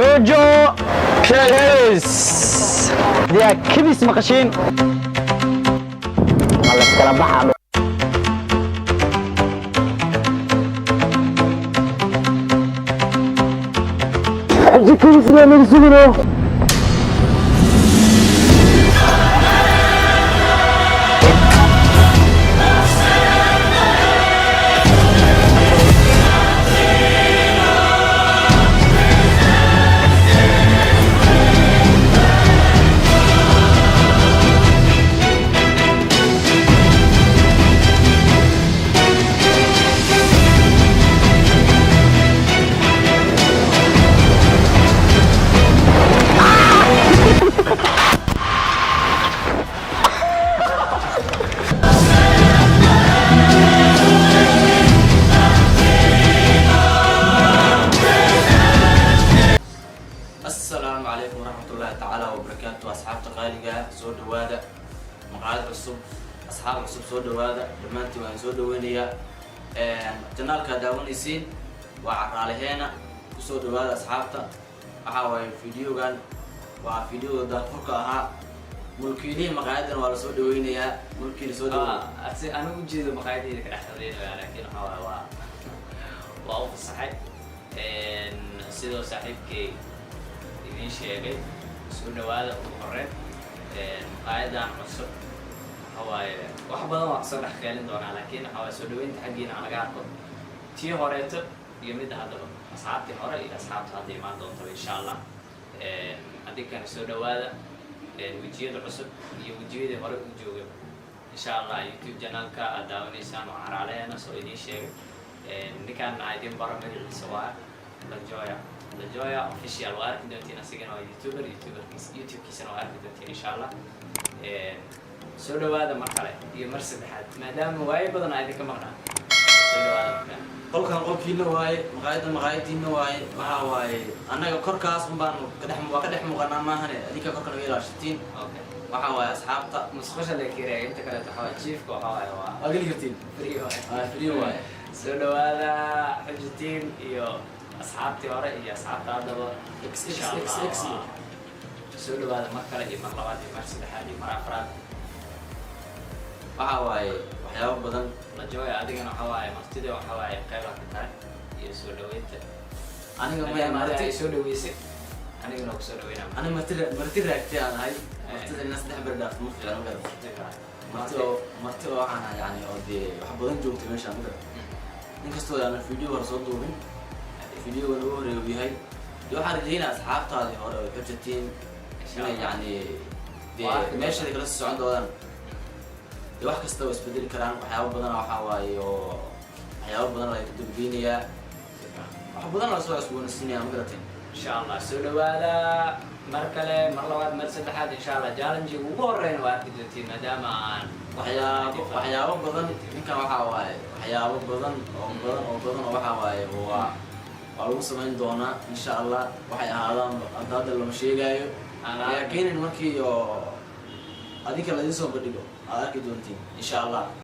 Xujo Kadis. Diyaa kadis maqashiin. Waa la iskala baxaa. Xujo Kadis baa naga sugino. Asalaamu calaykum waraxmatullaahi tacaala wabarakaatu. Asxaabta qaaliga, soo dhawaada. Maqaalad cusub, asxaab cusub, soo dhawaada dhammaantiin. Waan soo dhaweynayaa. Channelkaa daawanaysiin waa Caraaleheena. Kusoo dhawaada, asxaabta. Waxaa waaye videogan waa videoga daafurka ahaa. Mulkiilihii maqaayadan waa lasoo dhaweynayaa. Mulkiili, soo dhaweey. Ase anigu ujeedo maqaayadeyda ka dhex shaqeynaya, laakiin waxaa waaye waa u fasaxay sidoo saaxiibkay idiin sheegay. Soo dhawaada ugu horeyn. Maqaayadan cusub waxa waaye wax badan waa kasoo dhex qeelin doonaa, laakiin waxa waaye soo dhaweynta xaggiina aan laga arko tii horeeto iyo midda haddaba, asxaabtii hore iyo asxaabta hadda imaan doontaba, insha Allah. Adinkana soo dhawaada, wejiyada cusub iyo wejiyadii hore u joogay, insha Allah. YouTube channelka aad daawanaysaan oo Caraaleena soo idiin sheegay. Ninkaan aan idin baro, magaciisa waa Lajoya, Lajoya Official. Waa arki doontiin, asigana waa YouTuber. YouTuberkiis YouTubekiisana waa arki doontiin, insha Allah. Soo dhawaada mar kale iyo mar saddexaad, maadaama waayo badan aa idinka maqnaa. Soo dhawaada mar kale. Qolkan qolkiina waaye, maqaayaddan maqaayadiina waaye. Waxaa waaye annaga korkaas un baanu kadhex waa ka dhex muuqanaa maahane, adinka korka naga ilaashatiin. Okay. Waxaa waaye, asxaabta, musqusha la kireeya, inta kaleeto waxaa waaye jiifka, waxaa waaye waa waa geli kartiin. Free waaye. Waa free waaye. Soo dhawaada, Xujo Team iyo asxaabtii hore iyo asxaabta haddaba. X X Insha X Allah. X. Soo dhawaada mar kale iyo mar labaad iyo mar saddexaad iyo mar afraad. Waxaa waaye waxyaabo badan. Lajoya, adigana waxaa waaye martida, waxaa waaye qeybaad ka tahay iyo soo dhaweynta. Aniga maya. Maadaama adiga Marti ay soo dhaweysay, anigana ku soo dhaweynaa. Aniga marti raagtay aan ahay. Martida ina 3 beri dhaafto ma fiicno, ma garat? Marti oo waxaan ahay yani oo dee wax badan joogtay meeshaan, ma garat? Inkastoo aanan video hore soo duubin, videogan ugu horeeya uu yahay, dee waxaan rajeynaya asxaabtaadii hore oo Xujo Team inay yani dee Waa arki meeshaada kala sii socon doonaan. Dee wax kasta waa isbedeli karaan. Waxyaabo badan waxaa waaye oo waxyaabo badan laga dabageynayaa, wax badan la soo cusboonaysiinaya, ma garateen? Insha Allah. Soo dhawaada mar kale, mar labaad, mar saddexaad, insha Allah. Challenge ugu horeyna waa arki doontiin, maadaama aan Waxyaabo badan ninkan waxaa waaye waxyaabo badan oo badan oo badan oo waxaa waaye waa lagu samayn doonaa, insha Allah. Waxay ahaadaan hadda lama sheegaayo, laakiin markii oo adinka laidin soo bandhigo aad arki doontiin, insha Allah.